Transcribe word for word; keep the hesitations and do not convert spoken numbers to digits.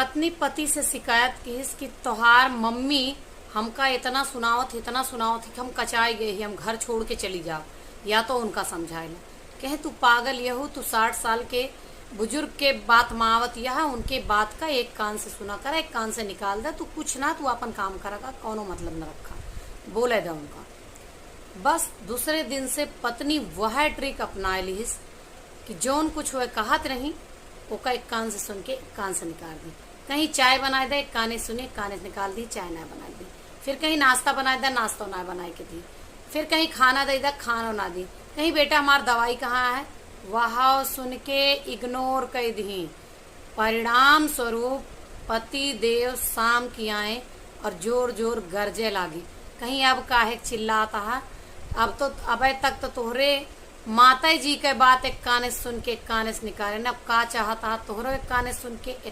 पत्नी पति से शिकायत किहिस कि तोहार मम्मी हमका इतना सुनावत, इतना सुनावत है कि हम कचाई गए ही, हम घर छोड़ के चली जाब, या तो उनका समझाए ला। कहे, "तू पागल यहू, तू साठ साल के बुजुर्ग के बात मावत यह, उनके बात का एक कान से सुना करा, एक कान से निकाल दे, तू कुछ ना, तू अपन काम करा का कौनो मतलब न रखा, बोले दे उनका।" बस दूसरे दिन से पत्नी वह ट्रिक अपनाए लिहिस कि जौन कुछ वह कहत रही, ओका एक कान से सुन के एक कान से निकाल दी। कहीं चाय बनाए दे, एक काने सुने, एक काने से निकाल दी, चाय ना बनाए दी। फिर कहीं नाश्ता बनाए दे, नाश्ता ना बनाए के दी। फिर कहीं खाना दे दे, खाना ना दी। कहीं, "बेटा, हमार दवाई कहाँ है?" वह सुन के इग्नोर कर दी। परिणाम स्वरूप पति देव शाम की आए और जोर जोर गरजे लागी। कहीं, "अब काहे चिल्लात हा? अब तो, अबे तक तो तोहरे माता जी के बात एक काने सुन के एक काने से निकाले न, अब का चाहत हा तोहरो एक काने सुन के